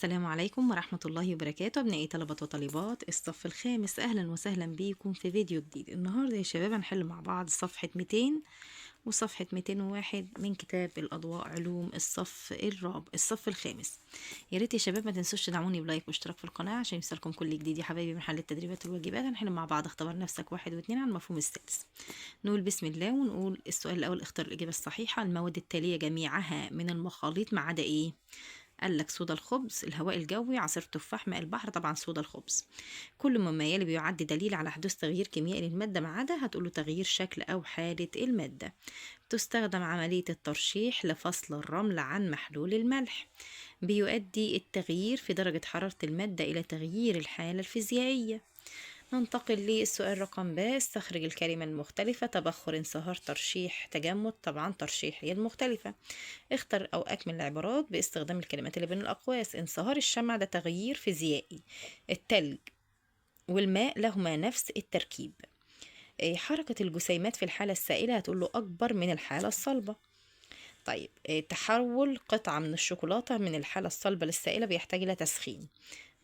السلام عليكم ورحمة الله وبركاته، أبنائي طلبة وطالبات الصف الخامس، أهلا وسهلا بيكم في فيديو جديد. النهاردة يا شباب هنحل مع بعض صفحة 200 وصفحة 201 من كتاب الأضواء علوم الصف الرابع الصف الخامس. يا ريت يا شباب ما تنسوش تدعموني ب like واشتراك في القناة عشان يوصلكم كل جديد يا حبايبي من حل التدريبات والواجبات. هنحل مع بعض اختبار نفسك 1 و2 على المفهوم السادس. نقول بسم الله ونقول السؤال الأول، اختر الإجابة الصحيحة. المواد التالية جميعها من المخاليط ما عدا إيه؟ قال لك صودا الخبز، الهواء الجوي، عصير تفاح، ماء البحر. طبعا صودا الخبز. كل مما يلي بيعد دليل على حدوث تغيير كيميائي للمادة ما عدا، هتقوله تغيير شكل أو حالة المادة. تستخدم عملية الترشيح لفصل الرمل عن محلول الملح. بيؤدي التغيير في درجة حرارة المادة إلى تغيير الحالة الفيزيائية. ننتقل للسؤال رقم ب، استخرج الكلمة المختلفة: تبخر، انصهار، ترشيح، تجمد. طبعا ترشيح هي المختلفة. اختر أو أكمل العبارات باستخدام الكلمات اللي بين الأقواس. انصهار الشمع ده تغيير فيزيائي. التلج والماء لهما نفس التركيب. حركة الجسيمات في الحالة السائلة هتقول له أكبر من الحالة الصلبة. طيب تحول قطعة من الشوكولاتة من الحالة الصلبة للسائلة بيحتاج إلى تسخين.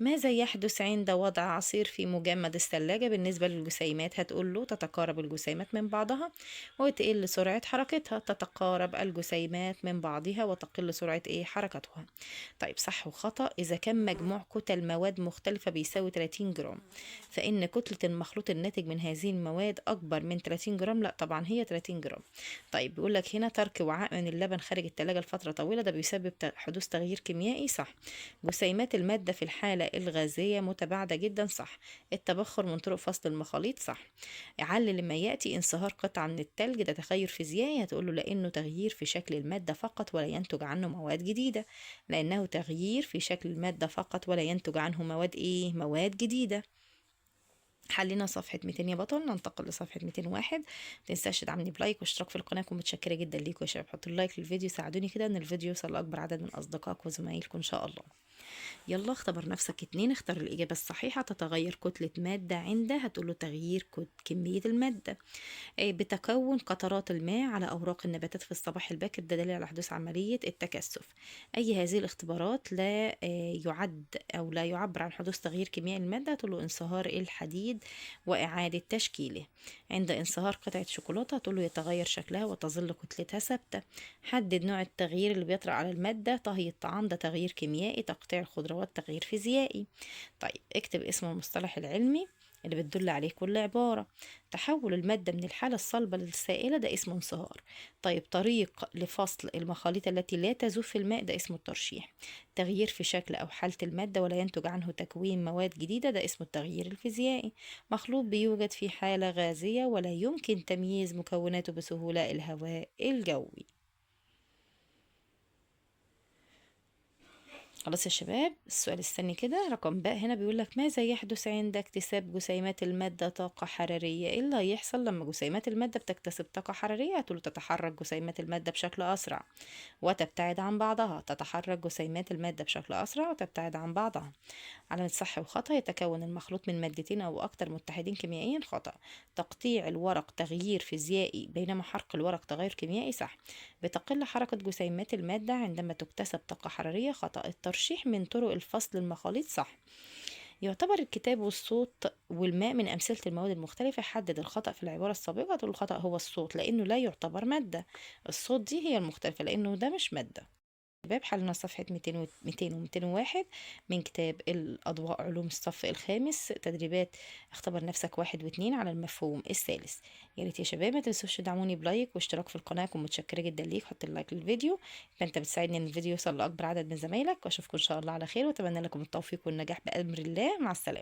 ماذا يحدث عند وضع عصير في مجمد الثلاجة بالنسبة للجسيمات؟ هتقول له تتقارب الجسيمات من بعضها وتقل سرعة حركتها. تتقارب الجسيمات من بعضها وتقل سرعة إيه؟ حركتها. طيب صح وخطأ، إذا كان مجموع كتل مواد مختلفة بيساوي 30 جرام فإن كتلة المخلوط الناتج من هذه المواد أكبر من 30 جرام. لا طبعا هي 30 جرام. طيب بيقول لك هنا ترك وعاء من اللبن خارج الثلاجة لفترة طويلة ده بيسبب حدوث تغيير كيميائي. صح. جسيمات المادة في الحالة الغازية متباعدة جدا. صح. التبخر من طرق فصل المخاليط. صح. علل لما يأتي انصهار قطعة من التلج ده تغير فيزيائي. هتقول له لأنه تغيير في شكل المادة فقط ولا ينتج عنه مواد جديدة. لأنه تغيير في شكل المادة فقط ولا ينتج عنه مواد إيه؟ مواد جديدة. حلينا صفحة 200 يا بطل، ننتقل لصفحة 201. متنساش تدعمني ب like واشتراك في القناة، أكون متشكرة جدا ليكم يا شباب. حطوا ال like للفيديو، ساعدوني كده إن الفيديو يوصل لأكبر عدد من أصدقائكم وزمايلكم إن شاء الله. يلا اختبر نفسك 2، اختر الإجابة الصحيحة. تتغير كتلة مادة عند، هتقوله تغيير كمية المادة. بتكون قطرات الماء على أوراق النباتات في الصباح الباكر، ده دليل على حدوث عملية التكثف. أي هذه الاختبارات لا يعد أو لا يعبر عن حدوث تغيير كيميائي المادة؟ هتقوله انصهار الحديد وإعادة تشكيله. عند انصهار قطعة شوكولاتة هتقوله يتغير شكلها وتظل كتلتها ثابتة. حدد نوع التغيير اللي بيطرأ على المادة. طهي الطعام ده تغيير كيميائي، تقطيع الخضروات تغيير فيزيائي. طيب اكتب اسم المصطلح العلمي اللي بتدل عليه كل عبارة. تحول المادة من الحالة الصلبة للسائلة ده اسمه انصهار. طيب طريق لفصل المخاليط التي لا تذوب في الماء ده اسمه الترشيح. تغيير في شكل أو حالة المادة ولا ينتج عنه تكوين مواد جديدة ده اسمه التغيير الفيزيائي. مخلوط بيوجد في حالة غازية ولا يمكن تمييز مكوناته بسهولة، الهواء الجوي. خلاص يا شباب السؤال الثاني كده رقم باء هنا بيقول لك ماذا يحدث عند اكتساب جسيمات المادة طاقة حرارية؟ ايه اللي هيحصل لما جسيمات المادة بتكتسب طاقة حرارية؟ هتقول تتحرك جسيمات المادة بشكل أسرع وتبتعد عن بعضها. تتحرك جسيمات المادة بشكل أسرع وتبتعد عن بعضها. علامة صح وخطأ، يتكون المخلوط من مادتين أو أكتر متحدين كيميائيا. خطأ. تقطيع الورق تغيير فيزيائي بينما حرق الورق تغير كيميائي. صح. بتقل حركة جسيمات المادة عندما تكتسب طاقة حرارية. خطأ. الترشيح من طرق الفصل المخاليط. صح. يعتبر الكتاب والصوت والماء من أمثلة المواد المختلفة. حدد الخطأ في العبارة السابقة. تقول الخطأ هو الصوت لأنه لا يعتبر مادة. الصوت دي هي المختلفة لأنه ده مش مادة. شباب حلنا صفحة 200 و201 من كتاب الأضواء علوم الصف الخامس، تدريبات اختبر نفسك 1 و2 على المفهوم الثالث. يا ريت يا شباب ما تنسوش تدعموني ب like واشتراك في القناة، أكون متشكرة جدا ليك. حط ال like للفيديو، فأنت بتساعدني إن الفيديو يوصل لأكبر عدد من زمايلك. وأشوفكم إن شاء الله على خير، وأتمنى لكم التوفيق والنجاح بأمر الله. مع السلامة.